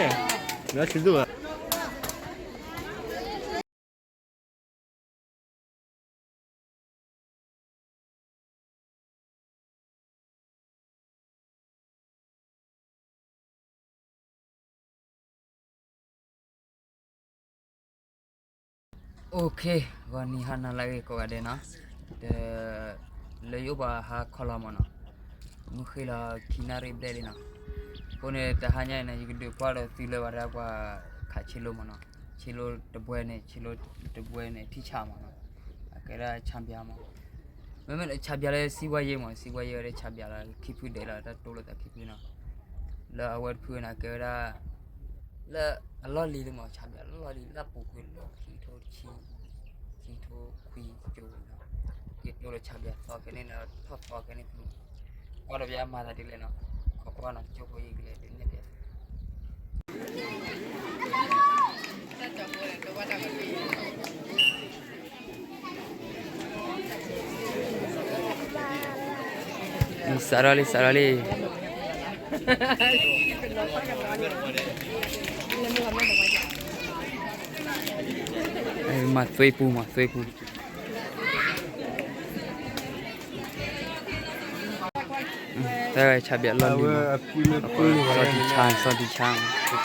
နဆံသူၣ်ဘၣ်. OK, ဂီၤနံၤဟါနၤလၢအဂ့ၤကိးဂၤဒဲးနီၤ, တ, လၢယအိၣ်ပှၤဟါခီလီၤမးနီၤ, မုၢ်ဃ့လီၤခံနၣ်ရံၣ်ဘျဲၣ်လံနီၤ, အဃိန့ၣ် တဟါညါအံၤန့ၣ် ယကဒုးကွၢ်ဒီးသုလၢဘၣ်ဒၣ်ပှၤခးဆ့လိမးနီၤ, ဆ့လိတဘှဲန့ၣ် ဆ့လိတဘှဲန့ၣ် ထံၣ်ဆးမးနီၤ, အကဲဒၣ်ဆးဘျါမး မ့မ့ၢ်လၢဆးဘျါလၢစံဝဲယဲမး, စံဝဲယဲဝဲဒၣ်ဆးဘျါလီၤ ခံဖုဒဲးလီၤ တၢ်တိၢ်လိာ်သးခံဖုနီၤ, လၢအဝဲတဖုန့ၣ် ကဲဝဲဒၣ် လၢအလီၢ်လံၤလံမး, ဆးဘျါလၢလီၢ်လံၤ လၢအပူၤကွံာ်လၢခံကထိတဆံ, ခံကထိခွံကၠိနီၤ, ယတိၢ်လၢဆးဘျါသီခဲန့ၣ်နီၤ, ထီၣ်သီခဲန့ၣ်ဖု, ကွၢ်ဒီးပျဲအမၤသးဒ်လဲၣ်နီၤ, ခီကွၢ်နီၤ ကၠိဖိအံၤကလဲၤဒ်လဲၣ်ပျဲ စးထီၣ်လံ စးထီၣ်လံ, မၤသွ့ပူၤ မၤသွ့ပူၤ, တၢ်ဆးဘျါလီၢ်လံၤမး, စီၤဒံဆါ စီၤဒံ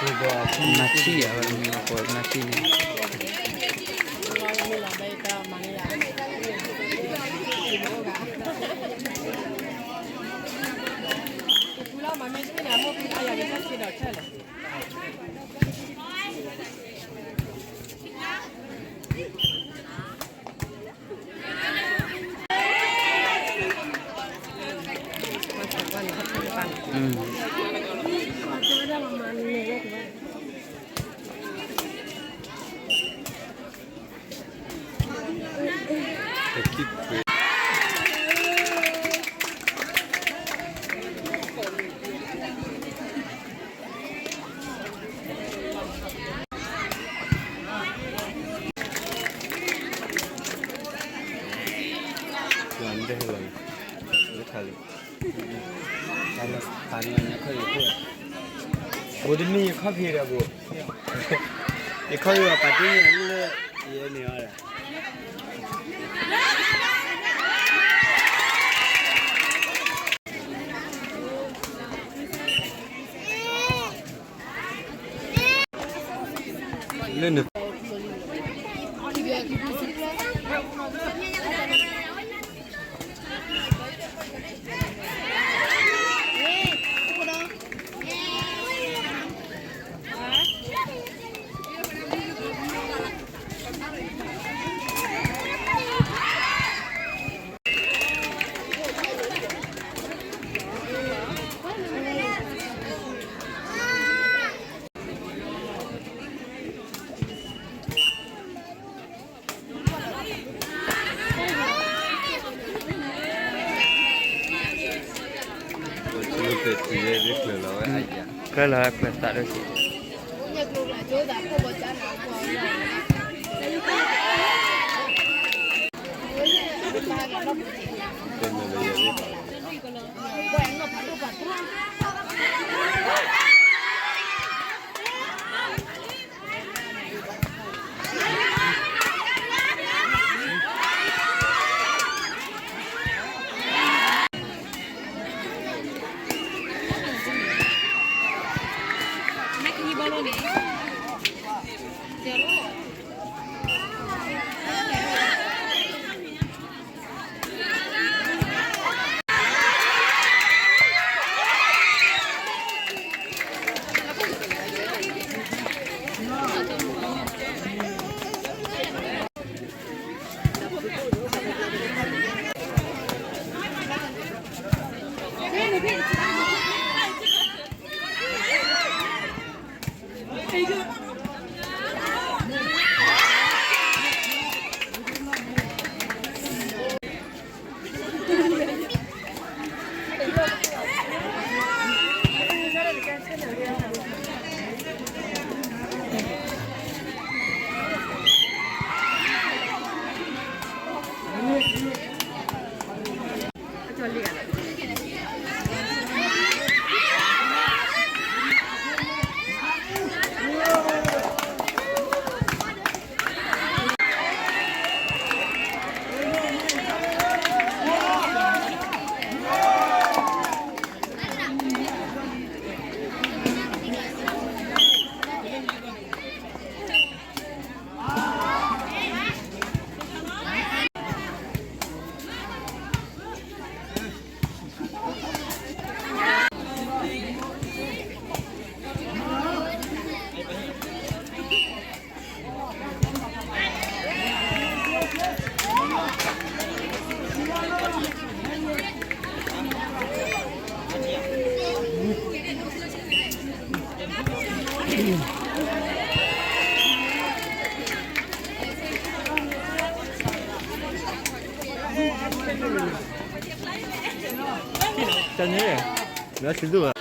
ဆါ, နၢ်ထံၣ်ဧါ နၢ်ထံၣ်န့ၣ် ဘိးတမ့ၢ်ယခီၣ်ဖံးဒီးဘိး, ယခီၣ်ဖံးပာ်တ့ၢ်လၢယဲန့ၣ်အီၤဒီး လၢန ကျၢၢ်လီၤကျၢၢ်သးဒိၣ်က့ၤ, တၢ်န့ၣ် လၢဆံးဒိၣ်ဧါ.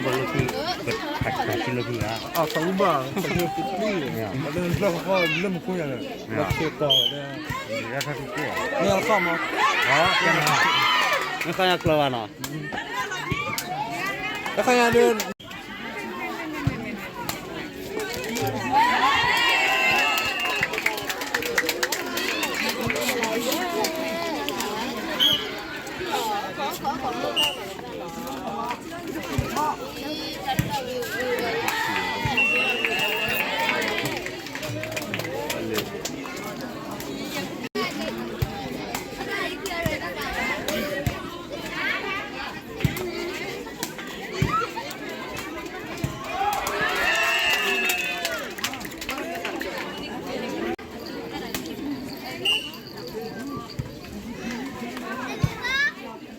ဘၣ်လၢခံ ခါဆံလၢခံဧါ. အသဝူဘၣ် လၢမူခိၣ်ယၤန့ၣ် လၢဆ့ကီးဝဲဒၣ် လၢထါထူၣ်က့ၢ် မ့ၢ်အသီၣ်မး မ့ၢ်သီၣ်ညါကျၢၤဘၣ်နီၤ တၢ်ခါညါဒုး န့ၣ်ထံၣ်အ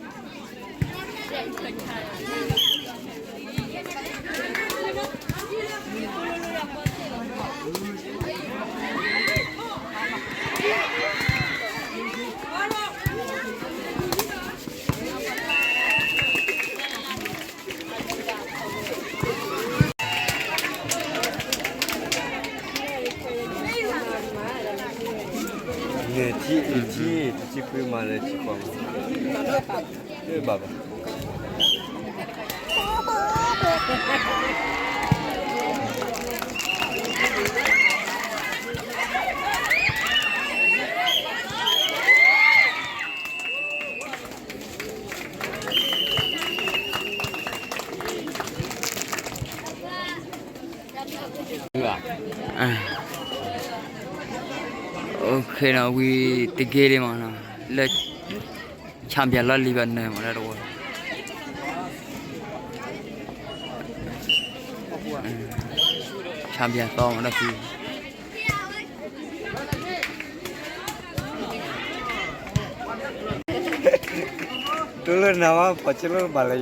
ံၤထံၣ် တထံၣ်ဖုမၤလၢထံၣ်ပှၤမၤ လၢဘၣ်ဘၣ် OK နီၤ ဝံၤတက့ၢ်လံမးနီၤ လၢ champion လီၢ်လံၤဘၣ်နၢၤမးလၢတဝီ champion သီမးလၢခံ တိလၢနၤဝဲဖီၣ်ဆ့လိၣ်ဘၣ်လၢ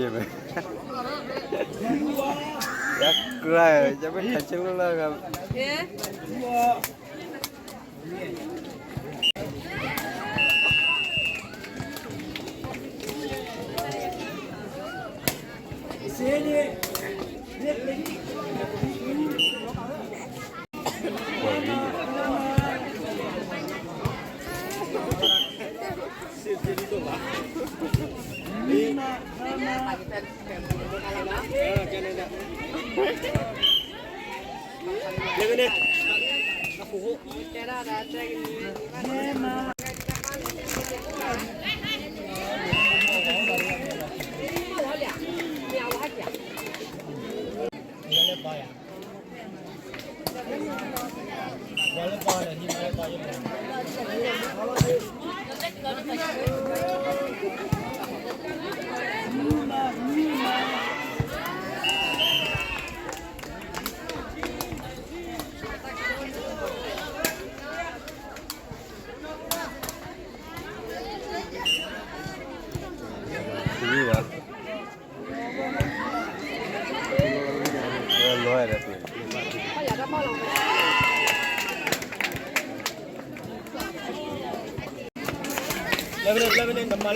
ယဘၣ် ယကြၢး ယမ့ၢ်ဖီၣ်ဆ့လိၣ်လၢ ဆိ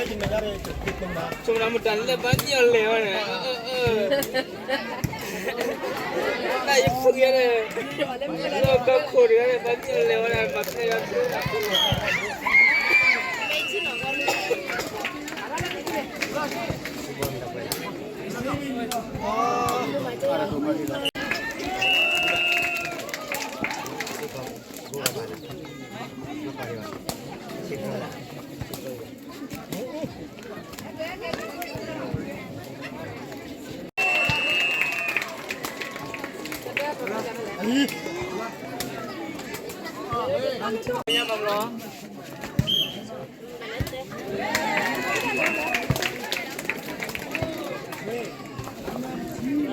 မိၣ်တၢ်မုၢ်တၢ်လၢဘၣ်နံၣ်အီၤလဲၤဝဲန့ၣ် တၢ်ယဖုၣ်ယဲန့ၣ် လၢဘၣ်ခိၣ်တဂၤန့ၣ် ဘၣ်နံၣ်အီၤလဲၤဝဲန့ၣ် မၤဖဲယွၤဖုၣ် ညါဘၣ်ဘျီ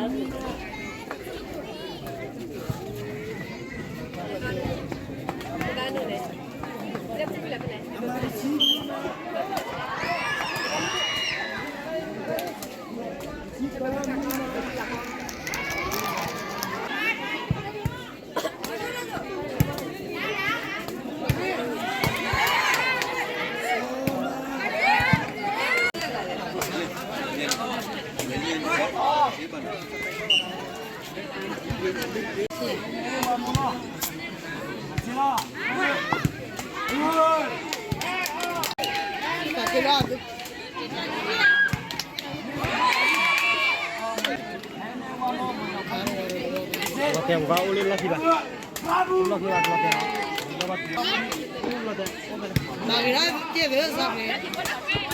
လီၤတဲာ်ပကအိၣ်လၢလီၢ်ခံဘၣ်, လီၢ်ခံဘၣ်, လီၢ်တဲာ်, လီၢ်တဲာ်, မၤဂ့ၤဒၣ်တ့ၢ်သ့စၢ်ဖဲ ဆံးဘျီလံ ဆံးဘျီလံ.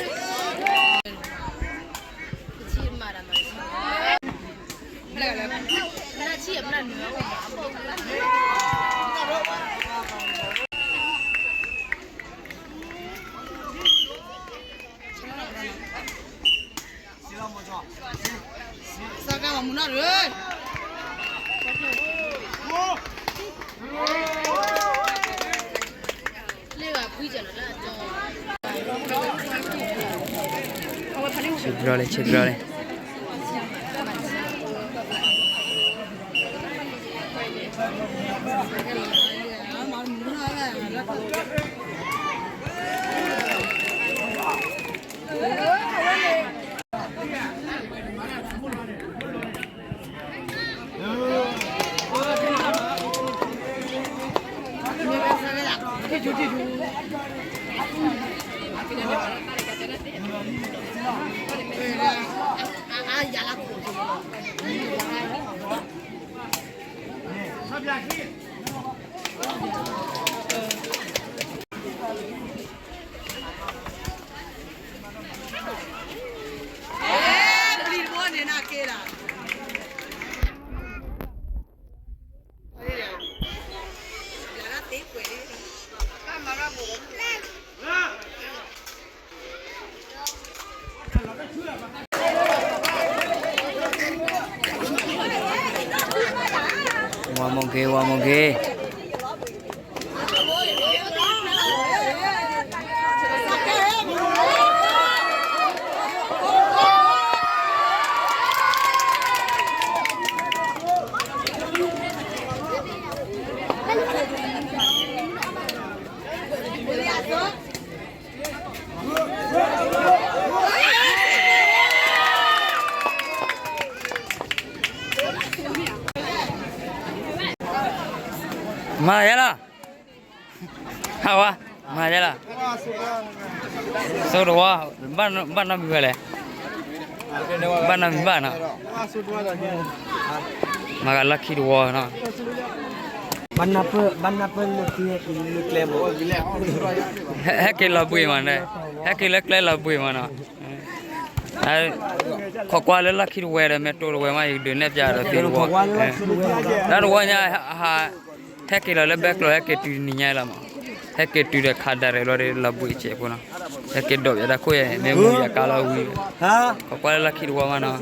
ဝါမိၢ်က့ၤ ဝါမိၢ်က့ၤ. မၤယဲလီၤ, ဟးဝါ, မၤယဲလီၤ, စိတဝီ, ဘၣ်နီတမံၤဝဲလဲၣ်, ဘၣ်နီတမံၤဘၣ်နီၤ, မၤဂၤလီၢ်ခံတဝီနီၤ. ဘၣ်နၢ်ပၢၢ်လၢခံ, ဟဲက့ၤလီၤဘှံးမး, ဟဲက့ၤလၢကျဲလီၤဘှံးမးနီၤ. ခိးကွၢ်လၢလီၢ်ခံတဝီဒီး မ့ၢ်တိၢ်တဝီမး ယကဒုးနဲၣ်ပျးဒီးသ့တဝီ, တၢ်တဝီညါ, ဟဲက့ၤလီၤလၢဘဲကျိၤ ဟဲက့ၤတုၤတနံၤညါလီၤမး, ဟဲက့ၤတုၤဒီးခးဒၣ်ရဲၣ်လီၤဒီး လီၤဘှံးအဆဲးဖိနီၤ, ဟဲက့ၤဒိးပျးတၢ်ခိၣ်ယဲ မ့ၢ်မူယၤကါလီၤဝံၤ, ခိးကွၢ်လၢလီၢ်ခံတဝီမးနီၤ.